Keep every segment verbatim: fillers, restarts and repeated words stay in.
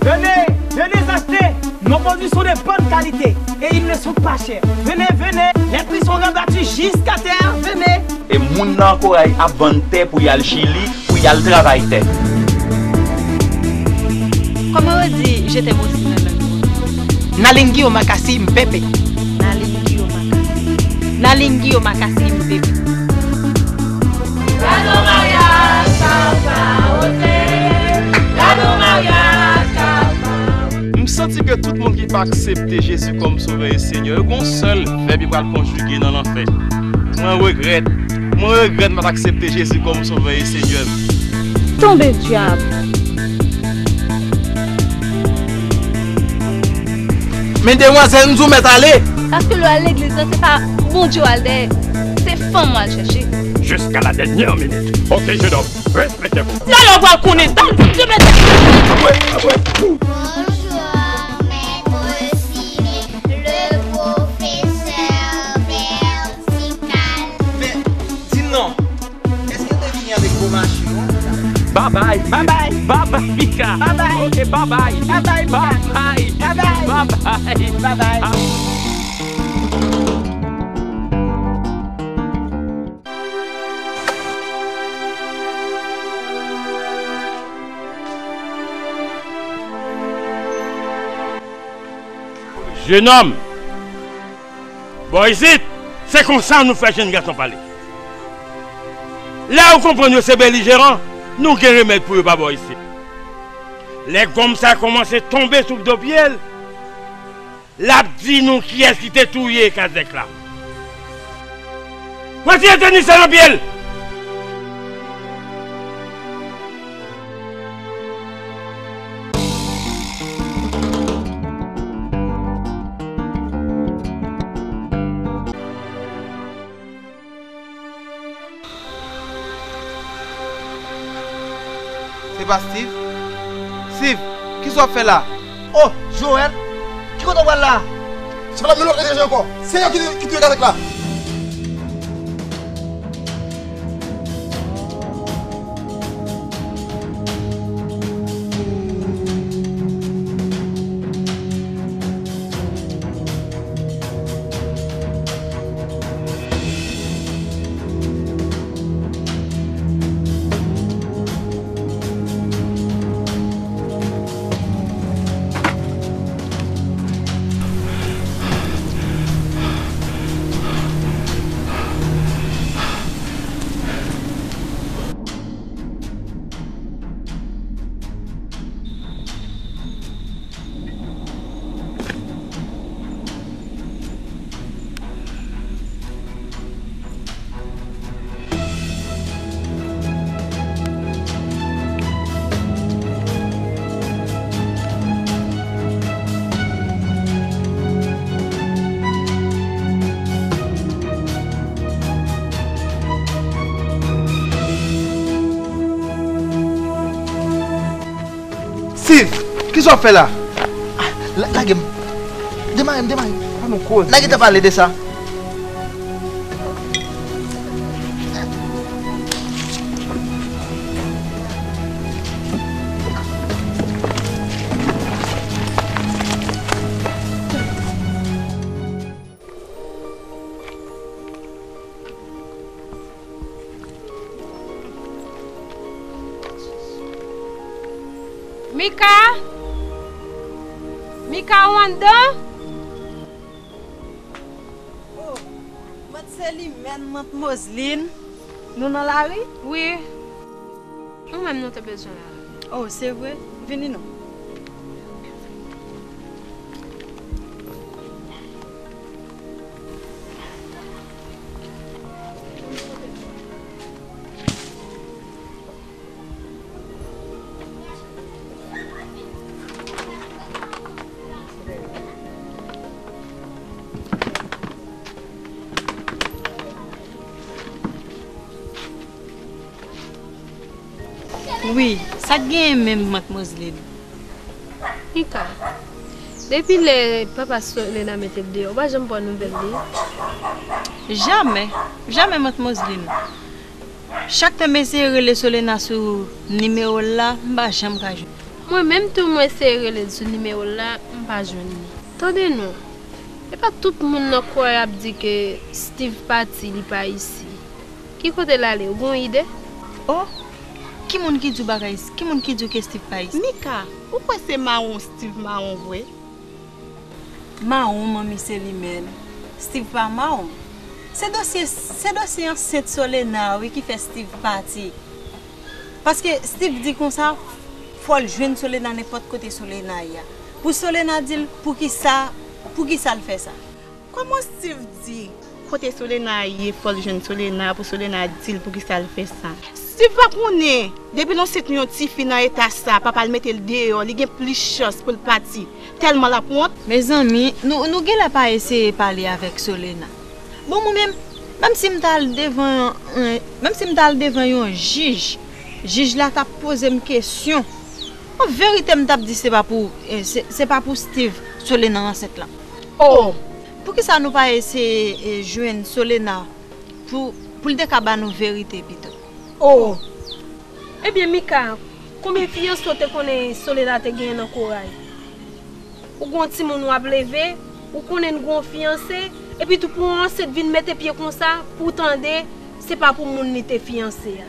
Venez, venez acheter nos produits sont de bonne qualité et ils ne sont pas chers. Venez, venez, les prix sont rabattus jusqu'à terre. Venez. E moun nan Koray ap vann tè pou y al Chili, pou y al travay tè. Kòman yo di je t'aime aussi nan lang? Nalingi omakasi mpepe. Nalingi omakasi. Nalingi omakasi mpepe. Gade yon maryaj sa pa ote. Gade yon maryaj sa pa ote. M santi ke tout moun ki pa aksepte Jezi kòm Sovè e Senyè, yo gon sèl vèb yo pral konjige nan lanfè. Mwen regrèt. Mwen regrèt m pa t aksepte Jezi kòm Sovè e Senyè m. Tonbe dyab! Men demwazèl, m di w mèt ale! Paske lè w al legliz la, se pa Bondye w al dèyè, se fanm w al chèche. Jusqu'à la dernière minute. Ok, jeune homme, respectez-vous. Talè w pral konnen, talè w pral konnen. Bonjour, maître Simé, le professeur vertical. Men, di m non, èske w te vini avèk gwo machin ou? Babay. Babay. Babay, Mika. Babay. Ok, babay. Babay, Mika. Babay. Babay. Babay. Babay. Ah. Jenòm, bò isit, se konsa nou fè jenn gason pale. Lè ou konprann yo se belijeran, nou gen remèd pou yo pa bò isit. Lè gonm sa kòmanse tonbe sou do pye l, l ap di nou kiyès ki te touye Kazèk la. Retire tenis sa nan pye l! Se pa Steve? Steve, kisa w ap fè la? Oh, Joël, ki kote w pral la? Se pa la menm lòt etranje ankò. Se yo ki, ki touye Kazèk la. Steve, kisa w ap fè la? Ah, la-, lage m. Demare m, demare m. An nou koze. N a gentan pale de sa. Mika? Mika, ou anndan? Oh, mant Selimèn, mant Moseline, nou nan lari? Wi. Ou menm nou te bezwen la. Oh, se vre? Vini non. Wi, sa k genyen menm, mant Moseline? Mika, depi lè papa Solena mete l deyò, ou pa janm pran nouvèl li? Jamè, jamè, mant Moseline. Chak tan m eseye rele Solena sou nimewo l la, m pa janm ka jwenn. Mwen menm tou, mwen eseye rele l sou nimewo l la, m pa jwenn li. Tande non, e pa tout moun nan kò y ap di ke Steve pati, li pa isi. Ki kote l ale, ou gen yon ide? Oh, ki moun ki di w bagay, ki moun ki di w ke Steve pa isi? Mika, ou kwè se mawon Steve mawon vre? Mawon, manmi Selimèn. Steve pa mawon. Se dosye, se dosye ansent Solena wi ki fè Steve pati. Paske Steve di konsa, fò l jwenn Solena nenpòt kote Solena ye a. Pou Solena di l poukisa, poukisa l fè sa. Kòman Steve di kote Solena ye, fò l jwenn Solena, pou Solena di l poukisa l fè sa? Steve pa konnen, depi l ansent yon tifi nan eta sa, papa l mete l deyò, li gen plis chans pou l pati, tèlman l ap wont. Mezanmi, nou, nou genlè pa eseye pale avèk Solena. Bon, mwen menm, menm si m t al devan, eh, menm si m t al devan yon jij, jij la t ap poze m kesyon. An verite, m t ap di se pa pou, eh, se, se pa pou Steve Solena ansent lan. Oh! Poukisa nou pa eseye, eh, jwenn Solena pou, pou l te ka ba nou verite pito? Oh! Ebyen, Mika, konbyen fiyanse w te konnen Solena te genyen nan Koray? Ou gen yon timoun w ap leve, ou konnen l gen yon fiyanse, epi tou pou yon ansent vin mete pye konsa, pou w tande, se pa pou moun li te fiyanse a.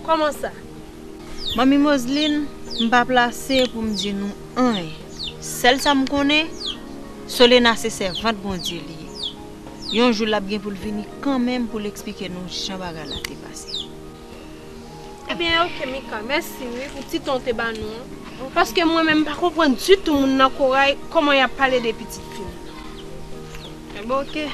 Kòman sa? Manmi Moseline, m pa plase pou m di nou anyen. Sèl sa m konnen, Solena se sèvant Bondye li ye. Yon jou l ap gen pou l vini kanmenm pou l eksplike nou jan bagay la te pase. Ebyen, oke, Mika, mèsi wi pou ti tan w te ba nou an. Paske mwen menm, m pa konprann ditou moun nan Koray kòman y ap pale de pitit fi m nan. Ebyen, oke.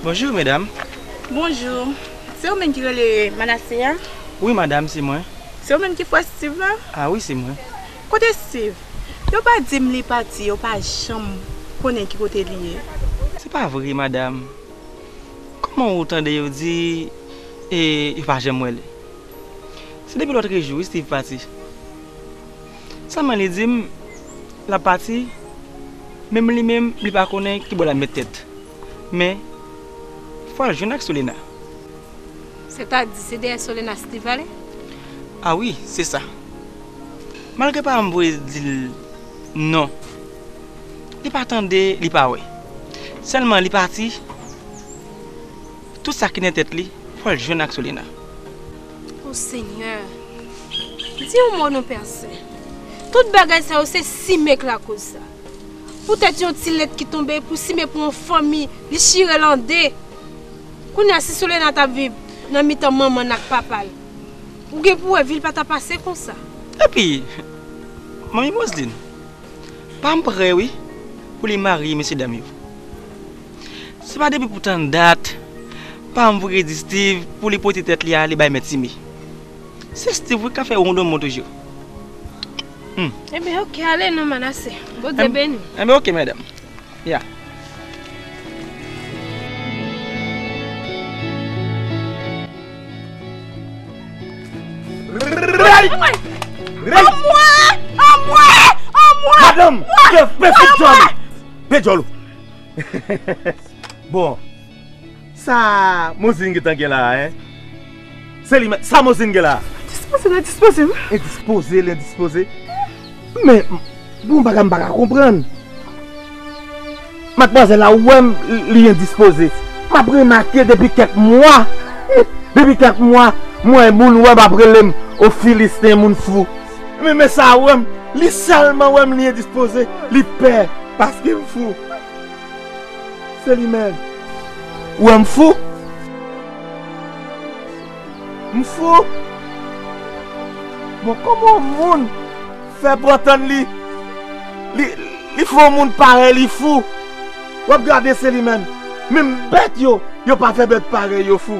Bonjou, medam. Bonjou. Se ou menm ki rele Manase a? Wi, madam, se mwen. Se ou menm ki frè Steve la? A wi, se mwen. Kote Steve? Yo pa di m li pati, yo pa janm konnen ki kote li ye. Se pa vre, madam. Kòman ou tande yo di, e, yo pa janm wè li? Se depi lòtrejou wi Steve pati. Sèlman li di m l ap pati, menm li menm li pa konnen ki bò l ap met tèt. Men, fò l jwenn ak Solena. Sètadi, se dèyè Solena Steve ale? A wi, se sa. Malgre paran m voye di l non, li pa tande, li pa wè. Sèlman li pati, tout sa ki nan tèt li, fò l jwenn ak Solena. O Senyè, di yon mo non, Pè Sen. Tout bagay sa yo se Sime k lakoz sa. Poutèt yon ti lèt ki tonbe pou Sime pou yon fanmi, li chire l an de. Kounye a, si Solena t ap viv nan mitan manman l ak papa l, ou gen pou wè vi l pa ta pase konsa. Epi, manmi Moseline, pa m prè wi pou li marye mesye dam yo. Se pa depi pou tann dat pa m voye di Steve pou li pote tèt li ale bay mèt Sime. Se Steve wi k ap fè wondonmon toujou. Hmm. Ebyen, oke, ale non, Manase. Bondye beni w. Ebyen, oke, medam. Ya. Rey! Rey! Anmwe! Anmwe! Anmwe! Madanm, fè, fè, fè djòl ou. Fè djòl ou. Bon, sa Mozin gentan gen la a, en? Se li menm, sa Mozin gen la a? Dispoze l, endispoze l. Endispoze l, endispoze. Men, m, bon, bagay m pa ka konprann. Madmwazèl la, ou wè m, li endispoze. M ap remake depi kèk mwa, depi kèk mwa, m wè moun wè m ap rele m, o Filisten, moun fou. Men, men sa wè m, li sèlman wè m, li endispoze, li pè, paske m fou. Se li menm. Ou wè m fou? M fou? Bon, kòman yon moun fè pran tan li, li, li fè yon moun parèy li fou? W ap gade se li menm. Menm bèt yo, yo pa fè bèt parèy yo fou.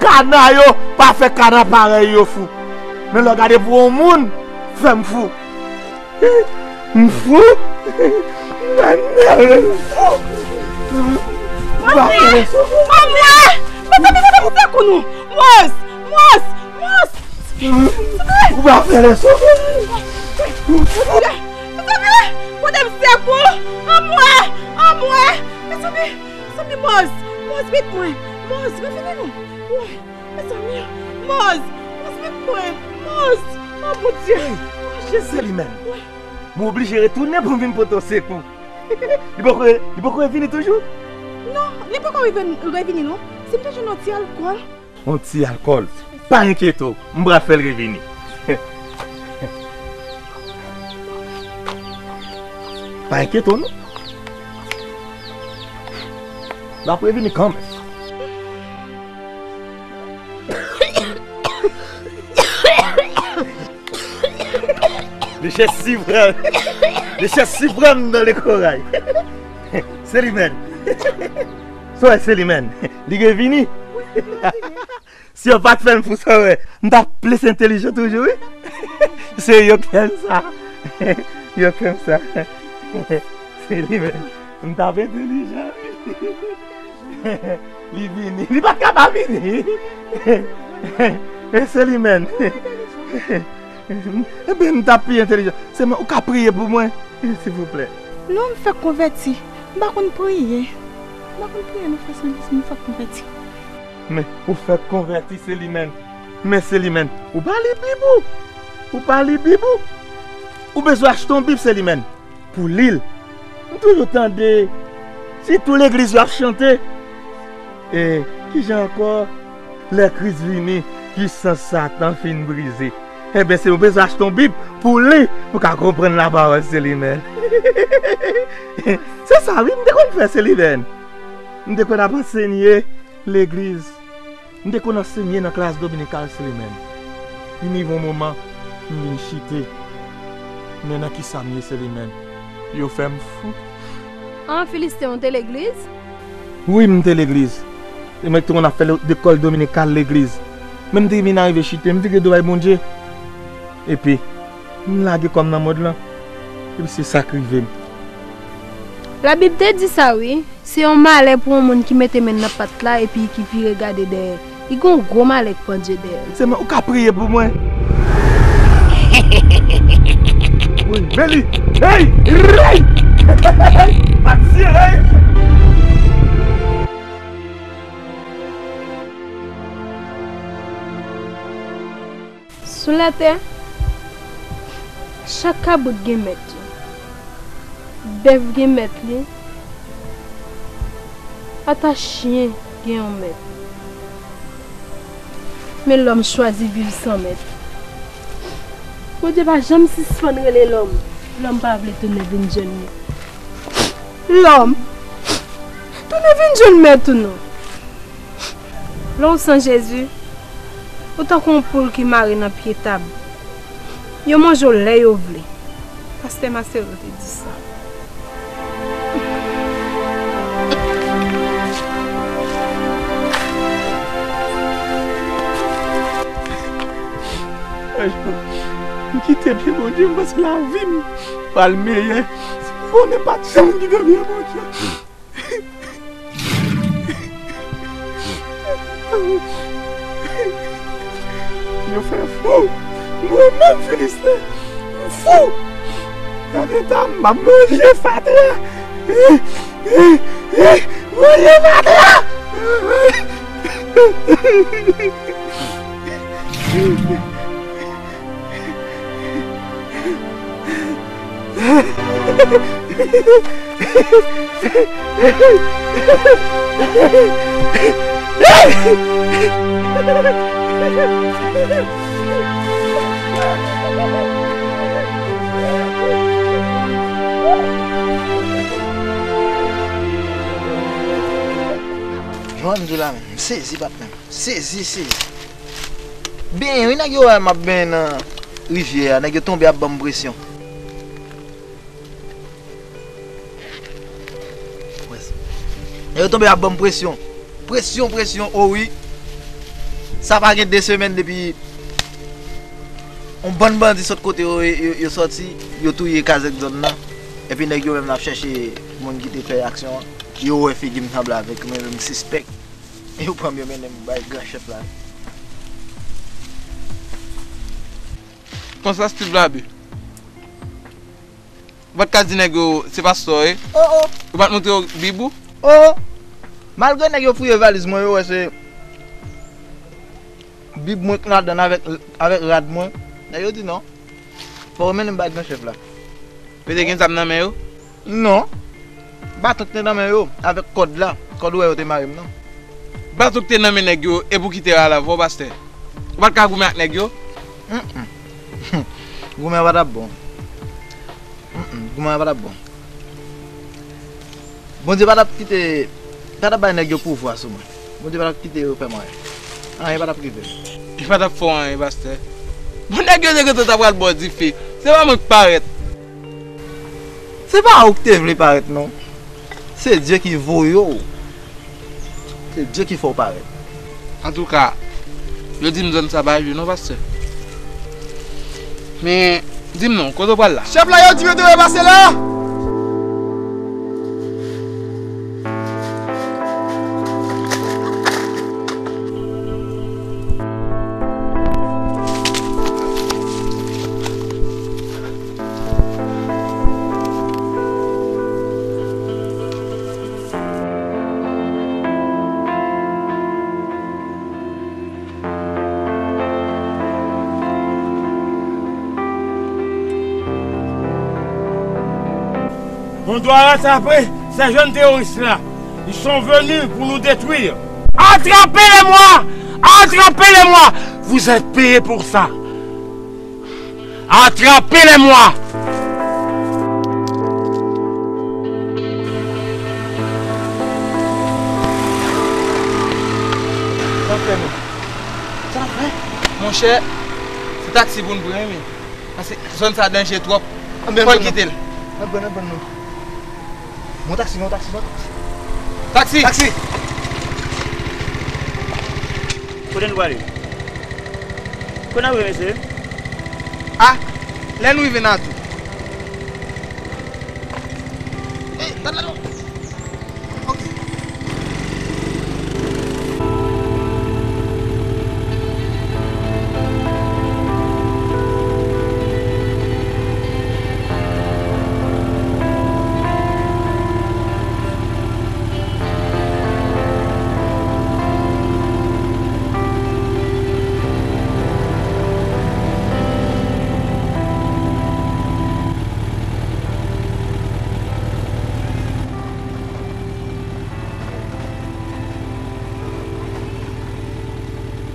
Kana yo pa fè kana parèy yo fou. Men lè w gade pou yon moun, fè m fou. M fou. M fou. Ou pa fè lè sou. Anmwe! Mezanmi, mezanmi, sekou nou! Mons! Mons! Mons! Ou pa fè lè sou. Pote m sekou! Anmwe! Anmwe! Mezanmi! Mezanmi, Moz! Moz, bib mwen! Moz, revini non! Woy! Mezanmi! Moz! Moz, bib mwen! Moz! O Bondye! Hey, o Jezi! Selimèn! Woy! Mwen oblije retounen pou m vin pote w sekou. Li poko, li poko revini toujou? Non, li poko revin-, revini non. Si m te jwenn yon ti alkòl. Yon ti alkòl. Pa enkyete w, m pral fè l revini. Pa enkyete w non. L ap revini kanmenm. Richès siprèm. Richès siprèm nan lekoray. Selimèn. Sa w wè Selimèn? Li revini. Si yo pa t fè m fou sa w wè, m t ap plis entèlijan toujou wi. Se yo k fè m sa. Yo k fè m sa. Selimèn. M t ap entèlijan. Li vini. Li pa t ka pa vini. E Selimèn. Ebyen, m t ap pi entèlijan. Sèlman, ou ka priye pou mwen, silvouplè? Non, m fèk konvèti. M pa konn priye. M pa konn priye non, frè Sandis, m fèk konvèti. Men, ou fèk konvèti, Selimèn. Men, Selimèn, ou pa li bib ou? Ou pa li bib ou? Ou bezwen achte yon bib, Selimèn. Pou li l. M toujou tande, sitou legliz yo ap chante. E kijan ankò? Lè Kris vini, pwisans Satan fin brize. Enben, se ou bezwen achte yon bib pou li, pou ka konprann lapawòl, Selimèn. Se sa wi, m te konn fè, Selimèn. M te konn ap ansenye legliz. M te konn ansenye nan klas dominikal, Selimèn. Vin rive yon moman, m vin chite. Men nan kisa m ye, Selimèn? Yo fè m fou. An, Filisten, ou te legliz? Wi, m te legliz. E mwen ki te konn ap fè le-, lekòl dominikal legliz. Men m te vin arive chite, m vire do bay Bondye. Epi, m lage kò m nan mond lan. Epi se sa k rive m. Labib te di sa, wi. Se yon malè pou yon moun ki mete men l nan pat la epi ki vire gade dèyè. Li gen yon gwo malè k pandye dèyè l. Sèlman ou ka priye pou mwen. Wi, men li. Hey! Hey! Hey! Atire! Hey! Sou latè, chak kabrit gen mèt li. Bèf gen mèt li. Ata chen gen yon mèt. Men lòm chwazi viv san mèt. Bondye pa janm sispann rele lòm. Lòm pa vle tounen vin jwenn li. Lòm, tounen vin jwenn mèt ou non. Lè w san Jezi, ou tankou yon poul ki mare nan pye tab. Yo manje w lè yo vle. Pastè Marcelo te di sa. M kite pye Bondye, m panse lavi m pral meyè. Si m konnen pa t janm kite pye Bondye. Yo fè fou. Mwen menm Filisten, m fou. Gade ta m ap manje fatra. Manje fatra. Jwenn di la menm, m sezi patnè m. Sezi, sezi. Benyen wi, nèg yo wè m ap benyen nan rivyè a, nèg yo tonbe ap ban m presyon. Nèg yo tonbe ap ban m presyon. Presyon, presyon, o wi. Sa pa gen de semèn depi yon bann bandi sot kote yo, yo, yo sòti, yo touye kazèk zòn nan. Epi nèg yo menm ap chèche moun ki te fè aksyon an. Yo wè figi m sanble avèk mwen, men m sispèk. Yo pran m, yo mennen m bay gran chèf la. Konsa Steve Labe. Ou pa t ka di nèg yo se pastè w ye? Oh, oh. Ou pa t montre yo Bib ou? Oh, oh. Malgre nèg yo fouye valiz mwen, yo wè se Bib mwen k ladan avèk, avèk rad mwen. Nèg yo di non. Fò w mennen m bay gran chèf la. Yo te gen zam nan men yo? Non. Baton k te nan men yo, avèk kòd la. Kòd ou wè yo te mare m nan. Baton k te nan men nèg yo, e pou ki te al avè w, pastè? Ou pa t ka goumen ak nèg yo? Mm, mm. Goumen pa t ap bon. Mm, mm. Goumen pa t ap bon. Bondye pa t ap kite, pa t ap bay nèg yo pouvwa sou mwen. Bondye pa t ap kite yo fè m anyen. Anyen pa t ap rive m. Li pa t ap fè w anyen, pastè. Bon, nèg yo te gentan ta pral ba w dife. Se pa mwen k parèt. Se pa ou k te vle parèt, non. Se Dye ki voye w. Se Dye ki fè w parèt. Antouka, yo di m zòn sa pa jwe non, pastè. Men, di m non, kote w pral la? Chèf la, yo di yo dwe pase la! On doit rattraper ces jeunes terroristes-là. Ils sont venus pour nous détruire. Attrapez-les-moi! Attrapez-les-moi! Vous êtes payés pour ça. Attrapez-les-moi! Sa fè nou? Sa fè? Monchè, se taksi pou n pran, wi. Paske zòn sa danje twòp. Fò n kite l. N ap pran, n ap pran nou. Yon taksi, yon taksi, yon taksi. Taksi! Taksi! Kote n prale? Kote n ap rive, mesye? A, lè n rive n a di w. Ey, gad la non. Ok.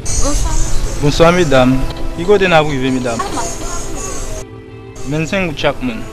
Bonswa, mesye. Bonswa, medam. Ki kote n ap rive, medam? Vennsenk goud chak moun.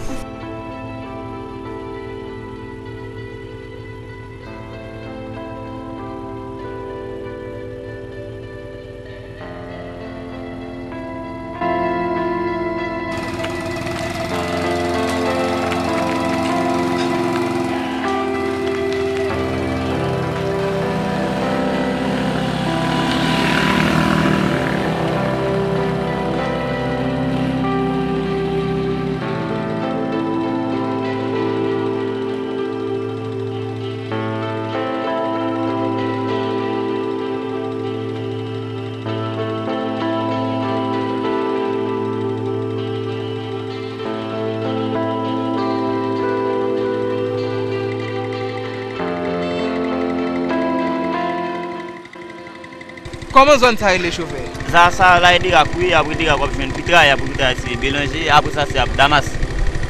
Kòman zòn sa rele, chofè? Sa, sa la e Derak, wi, apre Derak w ap jwenn Pitra, e apre Pitra se Belanje, apre sa se ap Damas.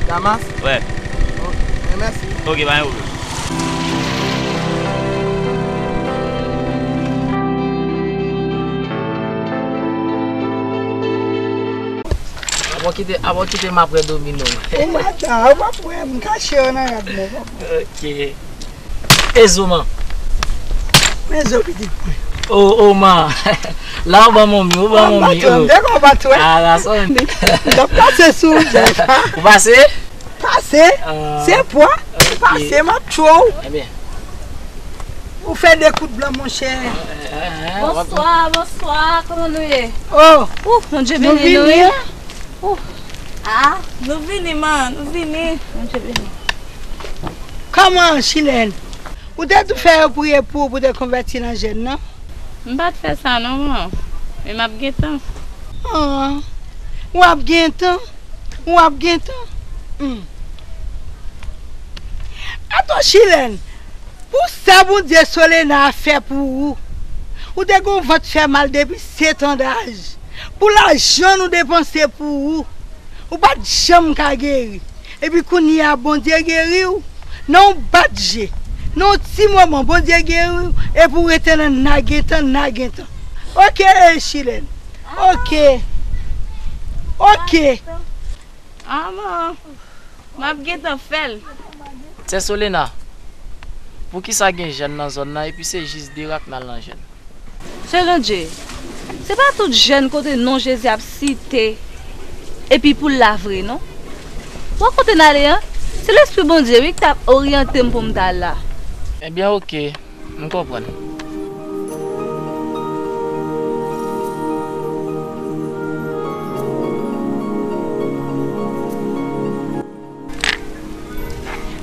Damas? Wè. Ok, mèsi. Ok, pa gen pwoblèm. Avan w kite, avan w kite m ap wè domino. Ou madan, ou p ap wè, m kache yo nan rad mwen, papa. Ok. E zo man. Men zo pitit mwen. O, o man. La ou ban manmi, ou ban manmi. M te konn bat wè. A, la sa. M t ap pase sou ou, Jeff. Ou pase? Pase? Ah, se pwa. Ok. Pase, m ap tchwe w. Ebyen. Ou fè de kout blan, monchè. Bonswa, bonswa, kòman nou ye? Oh, oh, Bondye beni nou, wi. Oh. Ah, nou vini, man, nou vini. Bondye beni. Kòman, Chilèn? Ou te tou fè yo priye pou ou pou te konvèti nan jèn nan? M pa t fè sa non, man. Men m ap gen tan. Ah, w ap gen tan? W ap gen tan? Hmm. Atò Chilèn, pou sa Bondye Solena a fè pou ou, ou te gon vant fè mal depi sèt an daj, pou lajan nou depanse pou ou, ou pa t janm ka geri. Epi kounye a Bondye geri w, nan yon bat je, nan yon ti moman Bondye geri w, epi w rete nan nagentan, nagentan. Oke, Chilèn. Oke. Oke. Aman, m ap gentan fè l. Sè Solena, poukisa gen jèn nan zòn nan epi se jis de rak n al nan jèn? Sè Landje, se pa tout jèn kote non Jezi ap site epi pou l la vre non. Wè kote n ale an? Se Lespri Bondye wi ki t ap oryante m pou m ta la. Ebyen oke. M konprann.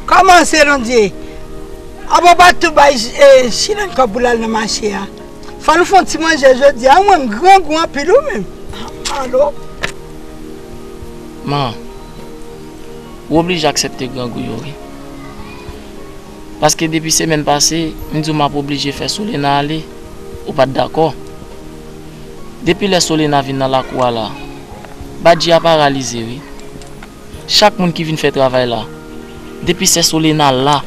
Kòman se Landye? Apa w pa tou bay, eh, Chilèn kòb pou l al nan mache a? Fò nou fè yon ti manje jodi a, mwen m grangou anpil ou menm. Alo? Man, ou oblije aksepte grangou yo wi. Paske depi semèn pase, m di w m ap oblije fè Solena ale, ou pa t dakò. Depi lè Solena vin nan lakou a la, badji a paralize wi. Chak moun ki vin fè travay la, depi sè Solena la,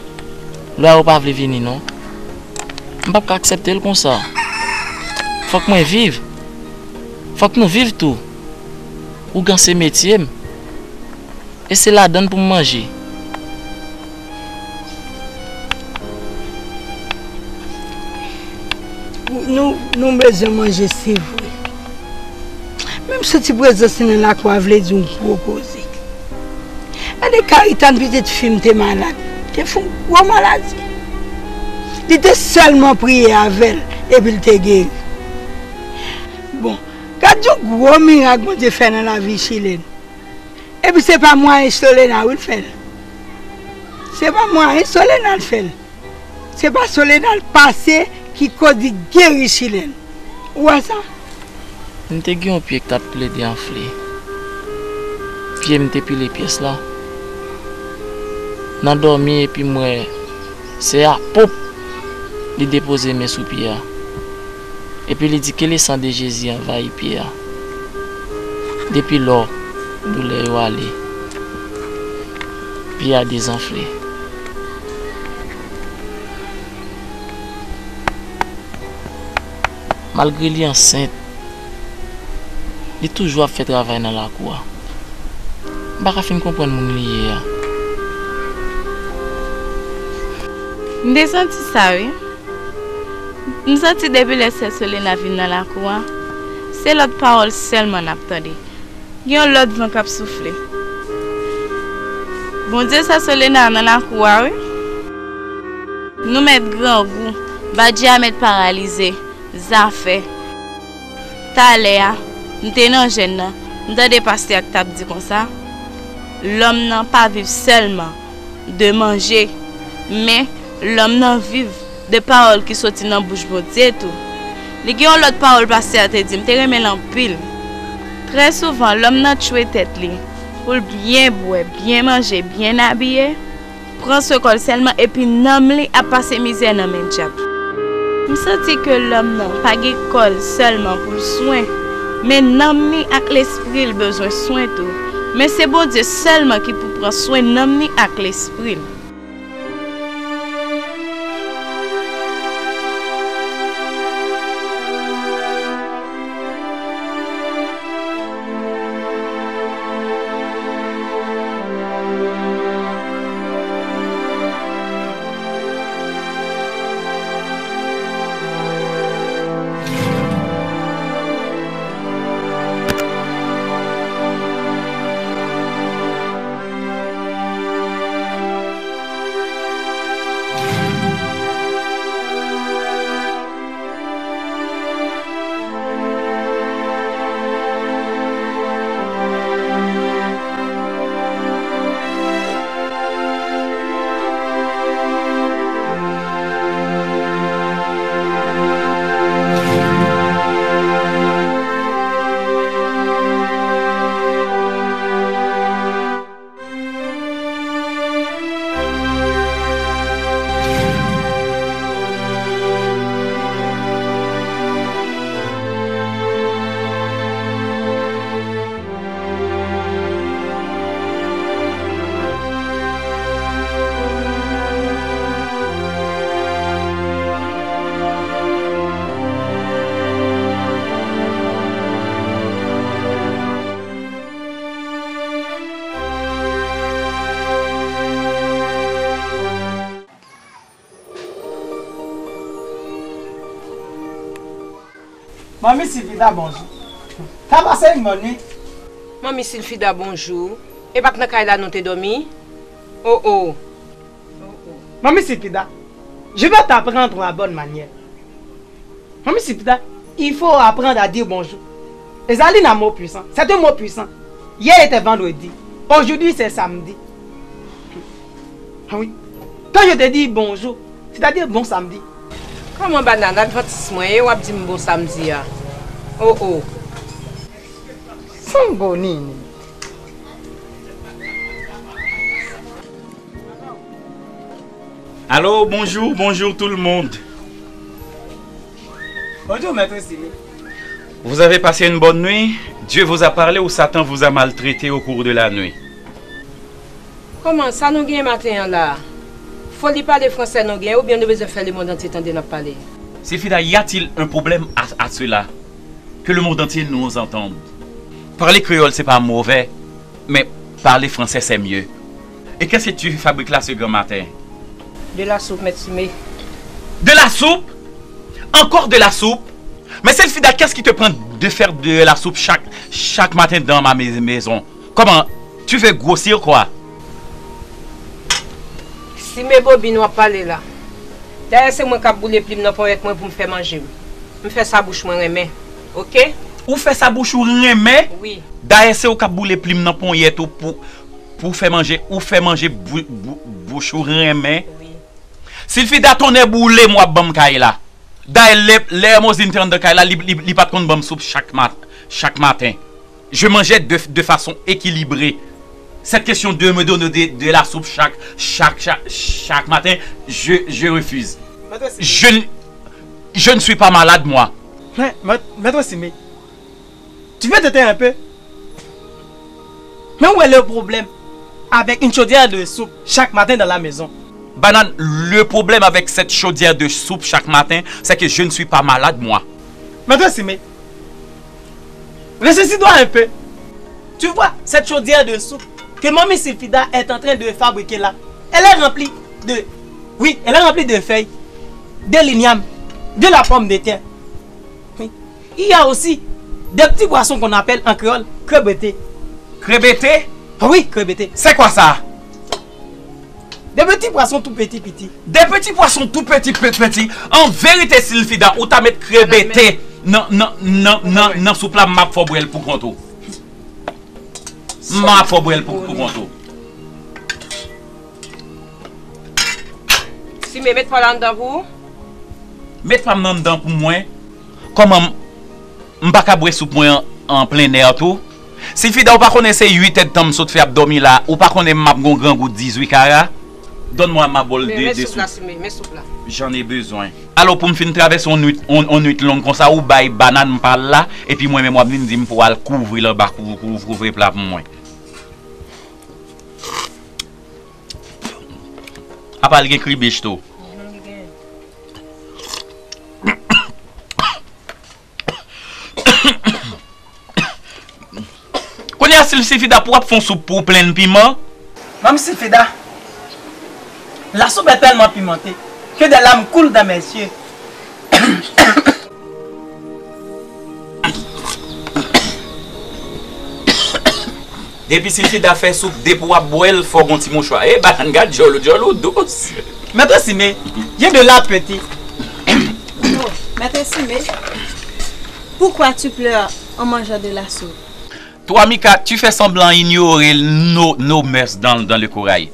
lwa yo pa vle vini non. M p ap ka aksepte l konsa. Fòk mwen viv. Fòk nou viv tou. Ougan se metye m. E se ladann pou m manje. Nou, nou bezwen manje, se vre. Men m santi prezans li nan lakou a vle di yon gwo koze. Gade Karitàn, pitit fi m te malad, te fè yon gwo maladi. Li te sèlman priye avè l, epi l te geri. Bon, gad yon gwo mirak Bondye fè nan lavi Chilèn. Epi se pa mwayen Solena wi l fè l. Se pa mwayen Solena l fè l. Se pa Solena l pase ki koz li geri Chilèn. Ou wè sa? M te gen yon pye k t ap plede anfle. Pye m te pile pyès la. Nan dòmi epi m wè se a, poup! Li depoze men sou pye a. Epi li di, ke le san de Jezi anvayi pye a. Depi lò, doulè yo ale. Pye a dezanfle. Malgre li ansent, li toujou ap fè travay nan lakou a. M pa ka fin konprann moun li ye a. M te santi sa wi. M santi depi lè sè Solena vin nan lakou a, se lòt pawòl sèlman n ap tande. Gen yon lòt van k ap soufle. Bondye sè Solena nan lakou a wi. Nou mèt grangou, badji a mèt paralize, zafè. Talè a, m te nan jèn nan, m tande pastè a k t ap di konsa, lòm nan pa viv sèlman de manje, men lòm nan viv de pawòl ki soti nan bouch Bondye tou. Li gen yon lòt pawòl pastè a te di m, te renmen l anpil. Trè souvan, lòm nan tchwe tèt li pou l byen bwè, byen manje, byen abiye, pran swen kò l sèlman, epi nanm li ap pase mizè nan men dyab. M santi ke lòm nan pa gen kò l sèlman pou l swen, men nanm ni ak lespri l bezwen swen tou. Men se Bondye sèlman ki pou pran swen nanm ni ak lespri l. Manmi Silfida, bonjou. T'as passé une bonne nuit? Manmi Silfida, bonjou. E pa t nan kay la nou te dòmi? Oh, oh. Manmi Silfida, je vais t'apprendre la bonne manière. Manmi Silfida, il faut apprendre à dire bonjour. Ezali nan mo pwisan. C'est un mot puissant. Hier était vendredi. Aujourd'hui, c'est samedi. Ah oui. Quand je te dis bonjour, c'est-à-dire bon samedi. Kòman banana advantis mwen ye, w ap di m bon samdi a? Oh, oh. Sango Nini. Allô, bonjour, bonjour tout le monde. Bonjour, Maître Simi. Vous avez passé une bonne nuit? Dieu vous a parlé ou Satan vous a maltraité au cours de la nuit? Kòman sa nou gen maten an la? Foli pale fransè nou gen, oubyen nou bezwen fè lemonn antye tande n ap pale? Silfida, y a-t-il un problème à, à cela? Que le monde entier nous entende. Parler créole, c'est pas mauvais, mais parler français, c'est mieux. Et qu'est-ce que tu fabriques là ce grand matin? De la soupe, Maître Simi. De la soupe? Encore de la soupe? Mais Silfida, qu'est-ce qui te prend de faire de la soupe chaque, chaque matin dans ma mais- maison? Comment? Tu veux grossir quoi? Simi, bobin w ap pale la. Dayè se mwen k ap boule plim nan ponyèt mwen pou m fè manje m. M fè sa bouch mwen renmen. Oke? Ou fè sa bouch ou renmen? Wi. Dayè se ou k ap boule plim nan ponyèt ou pou, pou fè manje, ou fè manje bou- bou- bouch ou renmen? Wi. Silfida, tonnè boule m w ap ban m kay la. Dayè lè, lè Hermosine te anndan kay la, li, li, li pa t konn ban m soup chak mat- chak maten. Je mangeais de, de façon équilibrée. Cette question de me donner de, de la soupe chaque, chaque, chaque, chaque matin, je, je refuse. Je, n- je ne suis pas malade, moi. Mais, mais, mais toi, Simé, tu veux t'éteindre un peu? Mais où est le problème avec une chaudière de soupe chaque matin dans la maison? Banane, le problème avec cette chaudière de soupe chaque matin, c'est que je ne suis pas malade, moi. Mais toi, Simé, ressaisis-toi un peu. Tu vois, cette chaudière de soupe que Mamie Sylphida est en train de fabriquer là, elle est remplie de, oui, elle est remplie de feuilles, de l'igname, de la pomme de terre. Oui. Il y a aussi des petits poissons qu'on appelle en créole crébété. Krébete? Ah oui, krébete. C'est quoi ça? Des petits poissons tout petits, petits. Des petits poissons tout petits, petits, petits. An verite, Sylphida, ou ta met krébete nan, nan, nan, nan, nan soup la, m ap fè w bwè l pou kont ou. M ap fè w bwè l pou, pou kont ou. Simé, met pa l anndan pou ou. Met pa m nan anndan pou mwen. Kòman m, m pa ka bwè soup mwen an, an plen nè tou? Sylphida, ou pa konnen se uit èdtan m sot fè ap dòmi la, ou pa konnen m ap gon grangou dizuit kara? Donne-moi ma bol de, de soupe. Men, men soup la, Simé, men soup la. J'en ai besoin. Alò, pou m fin travèse yon nwit, yon, yon nwit long konsa, ou bay banane m pa l la, epi mwen menm w ap vin di m pou w al kouvri l anba kou-, kou-, kouvre pla pou mwen. Apa l gen kribich tou? Kounye a, Sylphida, pou w ap fè yon soup pou w plenn piman? Manmi Sylphida, la soupe est tellement pimentée que des larmes coulent dans mes yeux. Depi Sylphida fè soup, depi w ap bwè l, fò w gon ti mouchwa. E, banane, gad djòl ou, djòl ou dous. Maître Simé, j'ai de l'appétit. Oh, Maître Simé, pourquoi tu pleures en mangeant de la soupe? Toi, Mika, tu fais semblant ignorer nos, nos mœurs dans, dans le corail.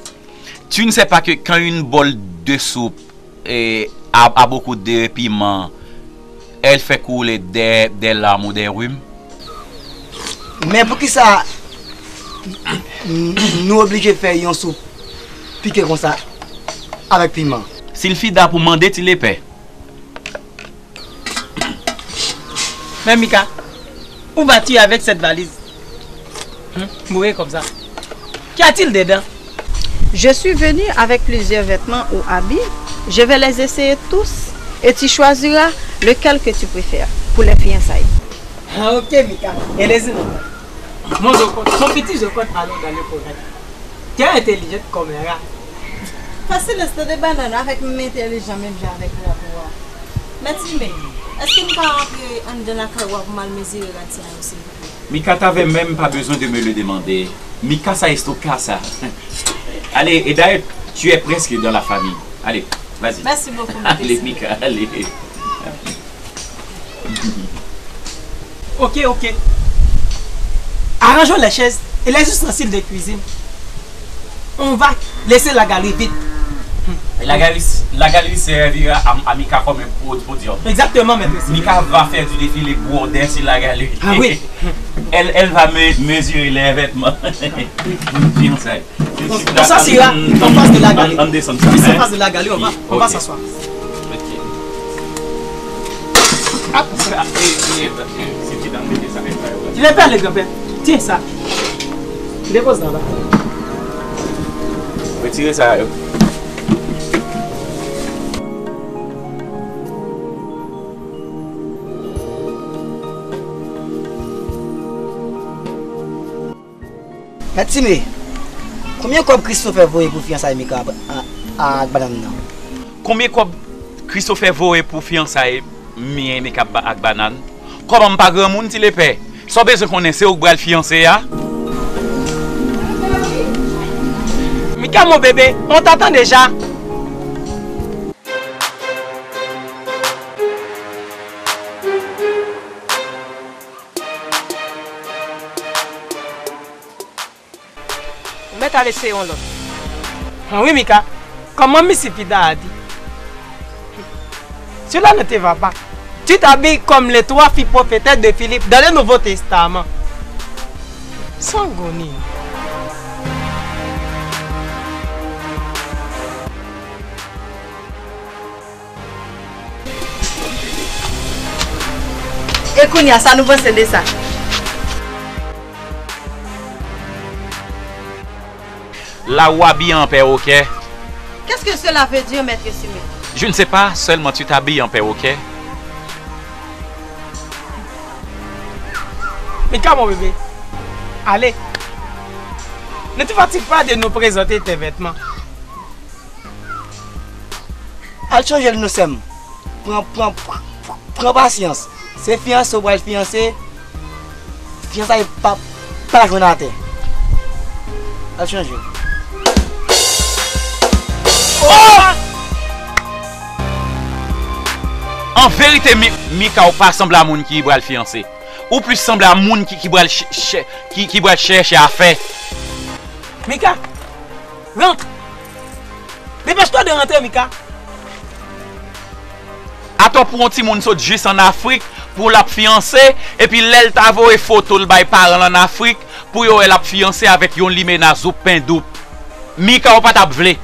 Tu ne sais pas que quand une bol de soupe, eh, a, a beaucoup de piment, elle fait couler des, des larmes ou des rhumes? Men poukisa n- nou oblije fè yon soup pike konsa avèk piman? Sylphida, pou mande ti lepè. Men Mika, où vas-tu avec cette valise? Hmm, bourrée comme ça. Qu'y a-t-il dedans? Je suis venue avec plusieurs vêtements ou habits. Je vais les essayer tous et tu choisiras lequel que tu préfères pour les fiançailles. Ah, ok, Mika. Allez-y, Mika. Mon Jocott, mon petit Jocott, allons dans le corail. Tu es intelligente comme un rat. Fasil, tande banana avèk m entèlijan menm jan avèk rapo a. Mèt Simé, Èske m ka rantre anndan lakay ou a pou m al mezire rad sa yo, silvouplè? Mika t'avais même pas besoin de me le demander. Mika sa estoka sa. Allez, et d'ailleurs, tu es presque dans la famille. Allez, vas-y. Mèsi bokou, Mèt Esime. Allez, Mika, allez. Ok, ok. Arrangeons les chaises et les ustensiles de cuisine. On va laisser la galerie vide. La galerie, la galerie servira à, à Mika comme un pod-, podium. Exactement, Mèt Esime. Mika va faire du défilé brodé sur la galerie. Ah oui. Elle, elle va me-, mesurer les vêtements. Fiançailles. On, on s'assira en face de la galerie. Juste en face de la galerie, on va, on va s'asseoir. Ok. Hop. Ti Lepè, ale granpè. Tyen sa. Depoze la ba. Retire sa yo. Mèt Esime, konbyen kòb Christopher voye pou fiyansay Mika ak, ak, ak Banàn nan? Konbyen kòb Christopher voye pou fiyansay Mika ak Banàn? Kòman m pa granmoun, Ti Lepè? Sa w bezwen konnen, se ou k pral fiyanse a? Mika, mon bébé, on t'attend déjà. Ou mèt al eseye yon lòt. Ah wi, Mika, kòman misi Fida a di? Cela ne te va pas. Tu t'habilles comme les trois filles prophétesses de Philippe dans le Nouveau Testament. Sangoni. E kounye a, sa nou panse de sa? La ou abiye an pèwokè. Qu'est-ce que cela veut dire, Maître Esime? Je ne sais pas, seulement tu t'habilles en perroquet. Mika, mon bébé, allez. Ne te fatigue pas de nous présenter tes vêtements. Al chanje l non sè m. Pran, pran, pran, pran pasyans. Se fiyanse w pral fiyanse. Fiyansay pa, pa jwenn atè. Al chanje l. Oh! An verite, Mi-, Mika, ou pa sanble a moun ki pral fiyanse. Ou plis sanble a moun ki, ki pral chè-, chè-, ki, ki pral chèche afè. Mika, rantre. Depèch twa de rantre, Mika. Atò pou yon timoun sot jis ann Afrik, pou l ap fiyanse, epi lè l ta voye foto l bay paran l ann Afrik, pou yo wè l ap fiyanse avèk yon limena zoup pen doup. Mika, ou pa t ap vle.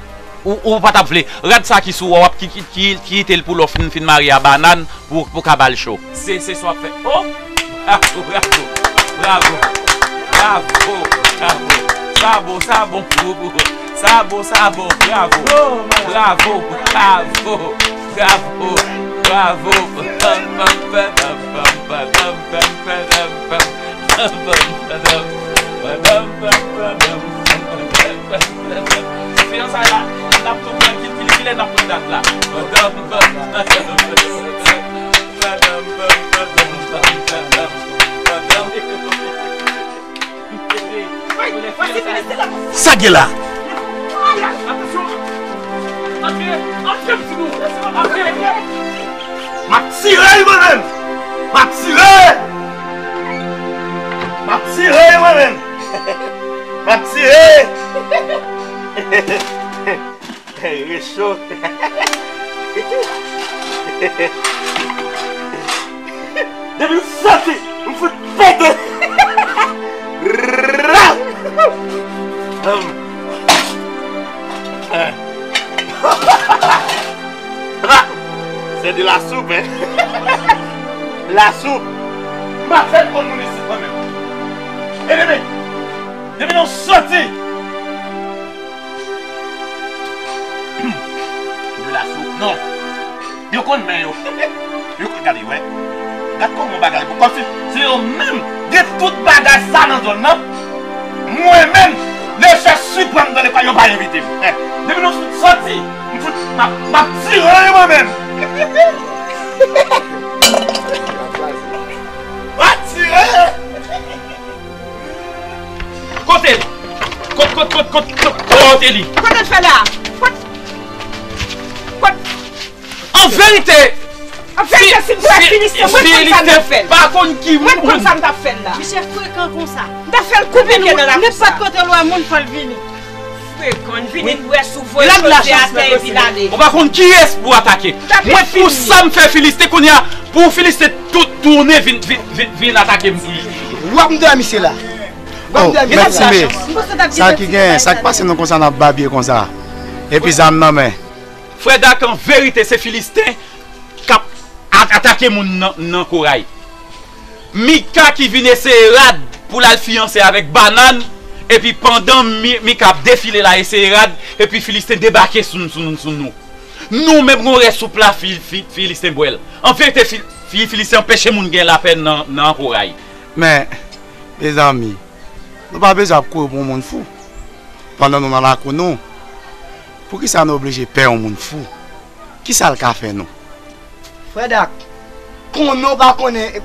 Ou, ou pa t ap vle. Rad sa ki sou ou a, w ap ki, ki, ki, ki kite l pou lè w fin, fin marye a Banàn pou, pou ka ba l cho. Se, se sa w ap fè. Oh! Bravo, bravo. Bravo. Bravo, bravo. Sa bon, sa bon. Sa bon, sa bon. Bravo. Bravo, bravo. Bravo, bravo. Pam, pam, padam, pam, padam, pam, padam, pam. Fiyansay la, n ap tou pran, ki, ki, kilè n ap pran dat la? Sa gen la? M ap tire l mwen menm! M ap tire! M ap tire mwen menm! M ap tire! Hey, recho! Depi m soti, m fout pete! Ra! Hum. Hein. C'est de la soupe, hein? La soupe. M pa fèt konn moun isit mwen menm. E depi, depi nou soti. De la soupe, non. Yo konn men yo. Yo konn gade, wè. Gad kòman bagay bon. Kòmsi se yo menm gen tout bagay sa nan zòn nan. Mwen menm, le chèf siprèm nan lekòl yo pa envite m. Eh, depi nou soti, m fout, m ap, m ap tire yo mwen menm. Kot, kot, kot, kot, kot, kote li? Kote l fè la? Kot? Kot? An verite, an verite, si l te wè Filisten, mwen konn sa m t ap fè l. Pa konn ki moun. Mwen konn sa m t ap fè l la. Misye frekan konsa. M t ap fè l koupe pye nan lakou sa. Nenpòt kote l wè moun, fò l vini. Frekan, vini dwè sou voye chòse atè epi l ale. Ou pa konn kiyès pou atake. Mwen pou sa m fè Filisten kounye a, pou Filisten tou tounen vin, vin, vin, vin atake m toujou. W ap mande misye la. W ap mande misye la. Sa ki gen, sa k pase nou konsa n ap babye konsa? Epi zam nan men. Frè Dak, an verite, se Filisten k ap a-, atake moun nan, nan Koray. Mika ki vin eseye rad pou l al fiyanse avèk Banàn, epi pandan Mi-, Mika ap defile la eseye rad, epi Filisten debake sou, sou, sou nou. Nou menm gon rès soup la, Fi-, Fi-, Filisten bwè l. An verite, Fi-, Fi-, Filisten anpeche moun gen lapè nan, nan Koray. Men, mezanmi, nou pa bezwen ap kouri pou yon moun fou. Pandan nou nan lakou nou, poukisa nou oblije pè yon moun fou? Kisa l ka fè nou? Frè Dak, konnen w pa konnen,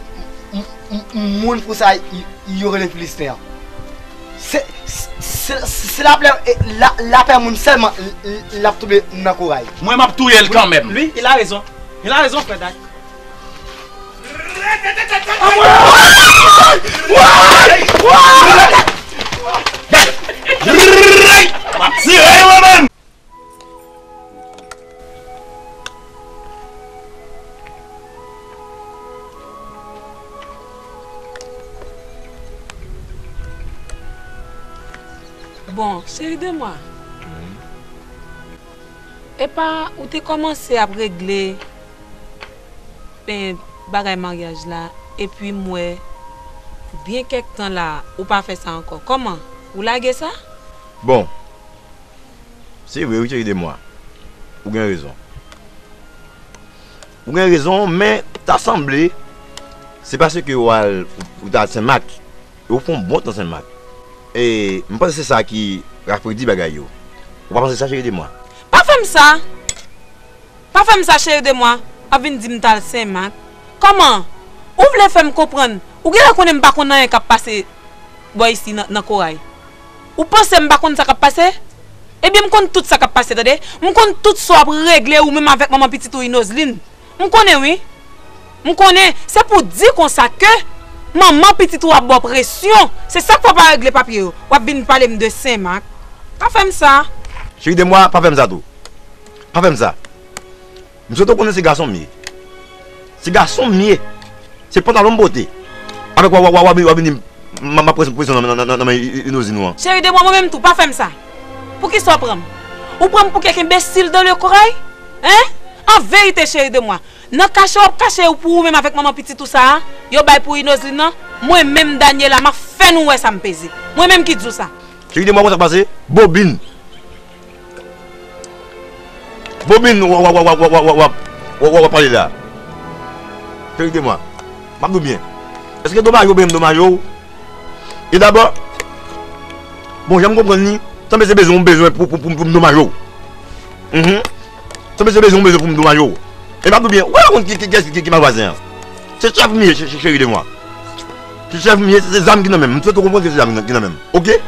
m, m, m, moun fou sa y, y, yo rele Filisten an. Se, se, se, se lapè, e, la, lapè moun sèlman l, l, l ap tonbe nan Koray. Mwen, m ap touye l kanmenm. Wi, il a raison. Il a raison, frè Dak. M ap tire yo, menm. Bon, cheri de mwa. Epa, ou te kòmanse ap regle, eh, bagay maryaj la, epi m wè, byen kèk tan la, ou pa fè sa ankò. Kòman? Ou lage sa? Bon, se vre wi, cheri de mwa. Ou gen rezon. Ou gen rezon, men ta sanble se paske w al, ou, ou t al Senmak, e ou fè yon bon tan Senmak. E m panse se sa ki rafredi bagay yo. Ou pa panse sa, cheri de mwa? Pa fè m sa! Pa fè m sa, cheri de mwa. W ap vin di m t al Senmak. Kòman? Ou vle fè m konprann ou genlè konnen m pa konn anyen k ap pase bò isi nan, nan Koray. Ou panse m pa konn sa k ap pase? Ebyen, m konn tout sa k ap pase, tande. M konn tout sa w ap regle ou menm avèk manman pitit ou Inozlin. M konnen, wi. M konnen. Se pou di konsa ke manman pitit ou ap ba w presyon. Se sa k fè w pa regle papye yo. W ap vin pale m de Senmak. Pa fè m sa. Cheri de mwa, pa fè m sa tou. Pa fè m sa. M swete w konnen se gason m ye. Se gason m ye. Se pantalon m pote. Avèk w, w, w, w, w ap vini m, m, m ap pran presyon nan, nan, nan, nan men Inozin ou an. Cheri de mwa, mwen menm tou, pa fè m sa. Poukisa w pran m? Ou pran m pou kèk enbesil dans le Corail? Hein? An verite, cheri de mwa, nan kache w ap kache ou pou ou menm avèk manman pitit ou sa a, yo bay pou Inozin nan, mwen menm Daniela, m ap fè nou wè sa m peze. Mwen menm ki di w sa. Cheri de mwa, konn sa k pase? Bobin. Bobin, w, w, w ap pale la. Cheri de mwa. M ap di w byen. Èske domaj ou byen m domaj ou? E dabò, bon, jan m konprann li, sanble se bezwen ou bezwen pou, pou, pou, pou m domaj ou. Mhm. Sanble se bezwen ou bezwen pou m domaj ou. E m ap di w byen, ou pa konn ki, ki, ki, ki, ki malvwazen an. Se chèf m ye, che-, che-, cheri de mwa. Se chèf m ye, se, se zam ki nan men m. M swete w konprann ke se zam ki nan, ki nan men m. Oke?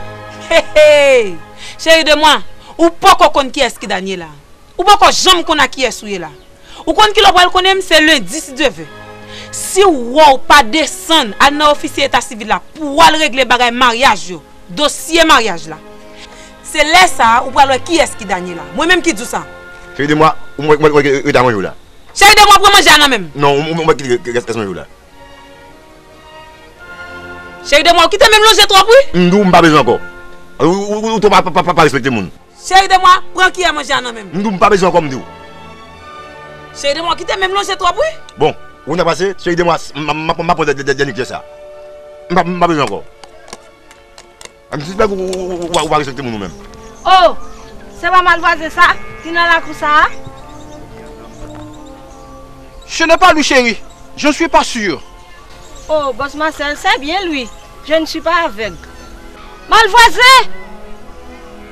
Hey, hey! Cheri de mwa, ou poko konn kiyès ki Daniela. Ou poko janm konn ak kiyès ou ye la. Ou konn kilè w pral konnen m? Se lendi, si Dye vle. Si w wè w pa desann al nan ofisye eta sivil la pou w al regle bagay maryaj yo, dosye maryaj la, se lè sa a ou pral wè kiyès ki Daniela. Mwen menm ki di w sa. Cheri de mwa, ou mwen, mwen, mwen, rete a manje w la. Cheri de mwa, pran manje a nan men m. Non, ou, ou, ou mwen kite rès, rès manje w la. Cheri de mwa, ou kite men m lonje twòp, wi. M di w m pa bezwen ankò. Ou, ou, ou, ou twò pa, pa, pa, pa respekte moun. Cheri de mwa, pran kiyè manje a nan men m. M di w m pa bezwen ankò, m di w. Cheri de mwa, ou kite men m lonje twòp, wi. Bon, ou konn sa k pase, cheri de mwa, m, m, m, m ap pran dè-, dè-, dè-, dènye kiyè sa. M pa, m pa bezwen ankò. M sispèk ou, ou, ou, ou, ou pa respekte moun ou menm. Oh, se pa malvwazen sa ki nan lakou sa a? Ce n'est pas lui, chérie. Je ne suis pas sûr. Oh, bòs Marcel, c'est bien lui. Je ne suis pas aveugle. Malvwazen!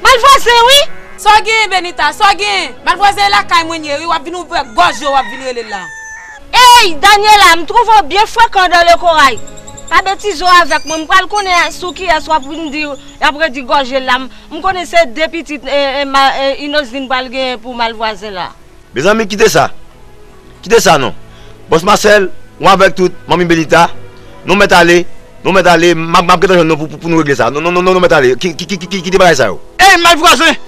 Malvwazen, wi! Sa w genyen, Benita? Sa w genyen? Malvwazen e lakay mwen ye, wi. W ap vin ouvè gòj yo, w ap vin rele l la. Ey, Daniela, m twouve w byen frekan dans le Corail. Pa betize w avèk mwen, m pral konnen sou kiyès w ap vin di, y ap redi gòje l la. M, m konnen se de pitit, e, e, ma, e, Inoslin pral genyen pou malvwazen la. Mezanmi, kite sa. Kite sa non. Bòs Masèl, ou avèk tout, manmi Benita, nou mèt ale, nou mèt ale, m ap, m ap gentan jwenn nou pou, pou, pou nou regle sa. Non, non, non, non, nou mèt ale. Ki, ki, ki, ki, ki, kite bagay sa yo. Ey, malvwazen!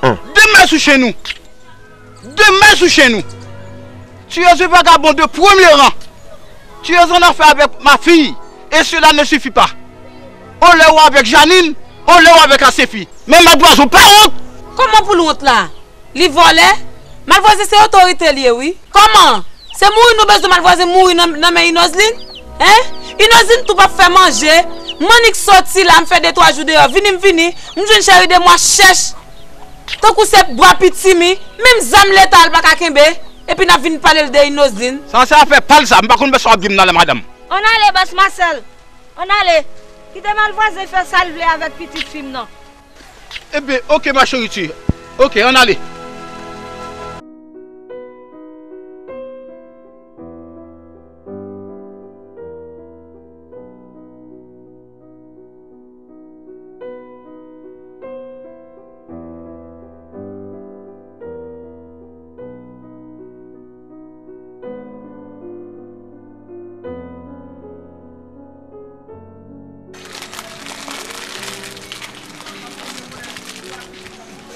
Hum. Demen sou chen nou! Demen sou chen nou! Tu es un vagabond de premier rang! Tu es en affaire avec ma fille! Et cela ne suffit pas! On lè ou avèk Janine, on lè ou avèk Asefi! Men malvwazen pa wont! Kòman pou l wont la? Li vòlè? Malvwazen se otorite li ye wi. Kòman? Se mouri nou bezwen malvwazen mouri nan, nan men Inoslin? Hein? Inoslin tou p ap fè manje. M annik soti la, m fè de twa jou deyò, vini m vini, m jwenn cheri de mwa chèch. Tankou se bwa pitimi, menm zam leta l pa ka kenbe, epi n ap vin pale l de Inoslin. Sa se afè pa l sa, m pa konn sa w ap di m nan la madanm. Ann ale, bòs Masèl. Ann ale. Kite malvwazen fè sa l vle avèk pitit fi m nan. Ebyen, oke, ma chérie, tu. Oke, ann ale.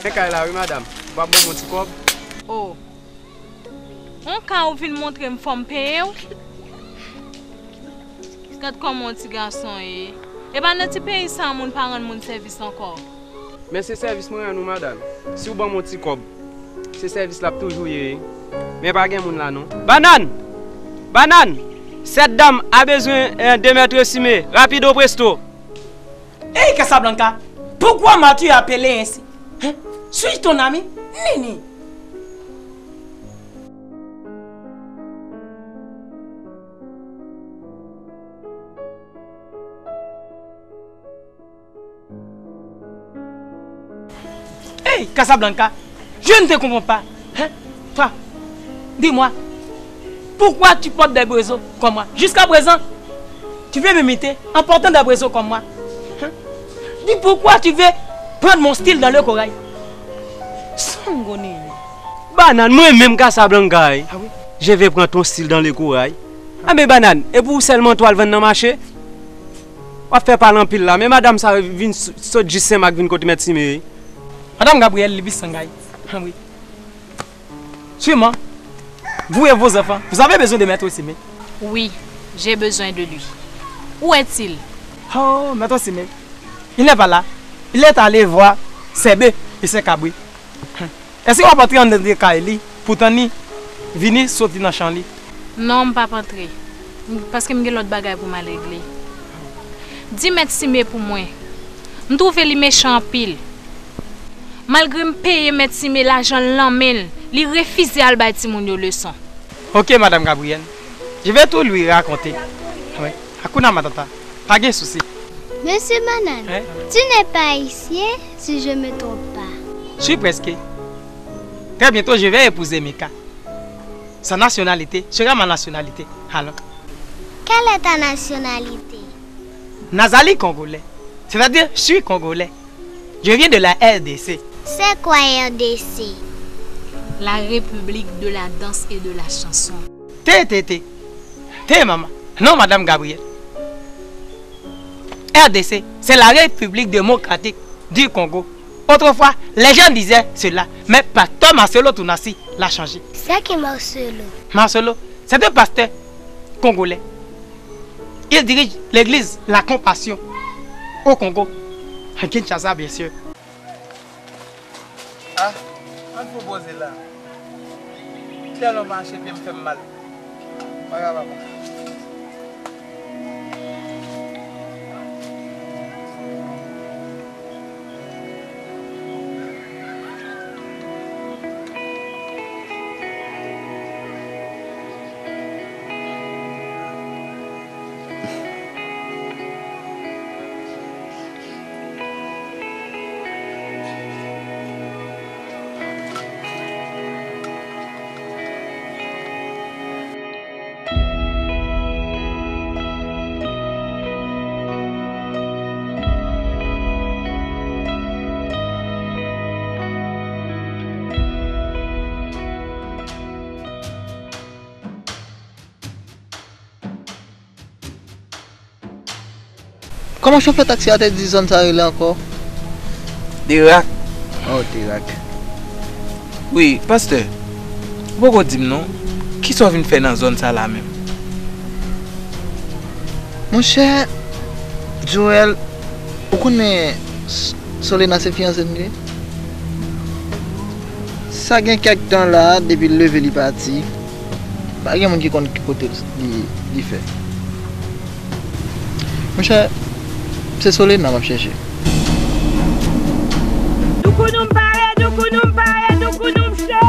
Men kay la wi, madanm. Ou p ap ban m yon ti kòb? O. On ka ou vin montre m fò m peye w? Gad kòman yon ti gason ye. E pa nan ti peyi sa a moun pa rann moun sèvis ankò. Men se sèvis mwen rann ou, madanm. Si w ban m yon ti kòb, se sèvis l ap toujou ye. Men pa gen moun la non. Bannann! Bannann! Cette dame a besoin, euh, de maître Simé, rapido presto. Hey Casablanca, pourquoi m'as-tu appelé ainsi? Hein? Suis-je ton ami? Nini. Hey, Casablanca, je ne te comprends pas. Hein? Toi, dis-moi, pourquoi tu portes des brezos comme moi? Jusqu'à présent, tu veux m'imiter en portant des brezos comme moi? Hein? Dis pourquoi tu veux prendre mon style dans le corail? Sangonini. Bannann, mwen menm Casablanca, wi. Ah oui? Je vais prendre ton style dans le corail. Ah, men Bannann, e pou ou sèlman twal vann nan mache? W ap fè pale anpil la, men madanm sa vin s-, sot jis Senmak vin kote mèt Sime ye. Madame Gabrielle, li pis sangay. Ah oui. Sûrement, vous et vos enfants, vous avez besoin de maître Sime. Oui, j'ai besoin de lui. Où est-il? Oh, maître Sime, il n'est pas là. Il est allé voir ses bœufs et ses cabrits. Èske w ap antre anndan kay li pou tann li vini soti nan chan li? Non, m p ap antre. M, paske m gen lòt bagay pou m al regle. Di mèt Sime pou mwen. M twouve li mechan anpil. Malgre m peye mèt Sime lajan l nan men l, li refize al bay timoun yo leson. Ok, Madame Gabrielle. Je vais tout lui raconter. Oui. Hakuna Matata. Pa gen sousi. Monsieur Bannann, hein? Tu n'es pas haïtien, si je me trompe pas. Je suis presque. Très bientôt, je vais épouser Mika. Sa nationalité sera ma nationalité. Alors. Quelle est ta nationalité? Nazali congolais. C'est-à-dire, je suis congolais. Je viens de la R D C. C'est quoi R D C? La République de la danse et de la chanson. Te, te, te. Te, maman. Non, Madame Gabrielle. R D C, c'est la République démocratique du Congo. Autrefois, les gens disaient cela, mais Pasteur Marcelo Tunasi l'a changé. C'est qui Marcelo? Marcelo, c'est un pasteur congolais. Il dirige l'église La Compassion au Congo, à Kinshasa, bien sûr. Ah, ann fou poze la. Tèlman mache, pye m fè m mal. Pa grave, papa. Kòman chofè taksi a te di zòn sa rele ankò? Derak. Oh, Derak. Wi, pastè, ou poko di m non, kisa w vin fè nan zòn sa la menm? Monchè, Joel, ou konnen S-, Solena se fiyanse m li ye? Sa gen kèk tan la, depi l leve li pati, pa gen moun ki konn ki kote li, li fè. Monchè, se Solena m ap chèche. Doukounou m pare, doukounou m pare, doukounou m cho.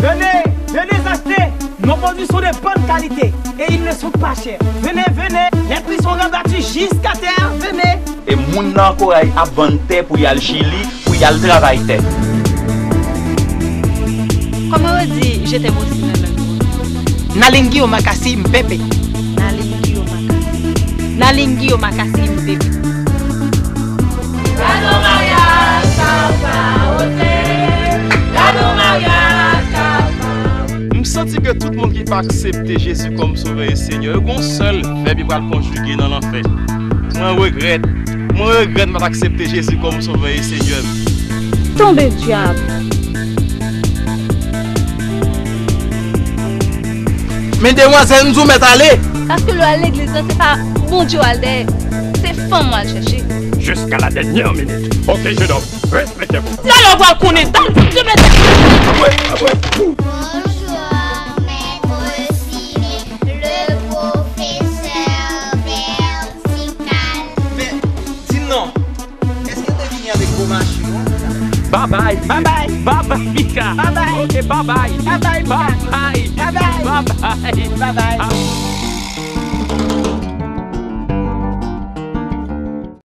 Venez, venez acheter. Nos produits sont de bonne qualité et ils ne sont pas chers. Venez, venez, les prix sont rabattus jusqu'à terre. Venez. E moun nan Koray ap vann tè pou y al Chili, pou y al travay tè. Kòman yo di je t'aime aussi nan lang? Nalingi omakasi mpepe. Nalingi omakasi. Nalingi omakasi mpepe. Gade yon maryaj k ap pa wote. Gade yon maryaj k ap pa wote. M santi ke tout moun ki pa aksepte Jezi kòm Sovè e Senyè, yo gon sèl vèb yo pral konjige nan lanfè. Mwen regrèt. Mwen regrèt m pa t aksepte Jezi kòm Sovè e Senyè m. Tonbe dyab! Men demwazèl, m di w mèt ale! Paske lè w al legliz lan, se pa Bondye w al dèyè. Se fanm w al chèche. Jusqu'à la dernière minute. Ok, jeune homme, respectez-vous. Talè w pral konnen, talè w pral konnen. Apre, apre. Bonjour, maître Simi, le professeur Vertical. Men, di m non, èske w te vini avèk gwo machin ou? Babay. Babay. Babay, Mika. Babay. Ok, babay. Babay, Mika. Babay. Babay. Babay. Babay.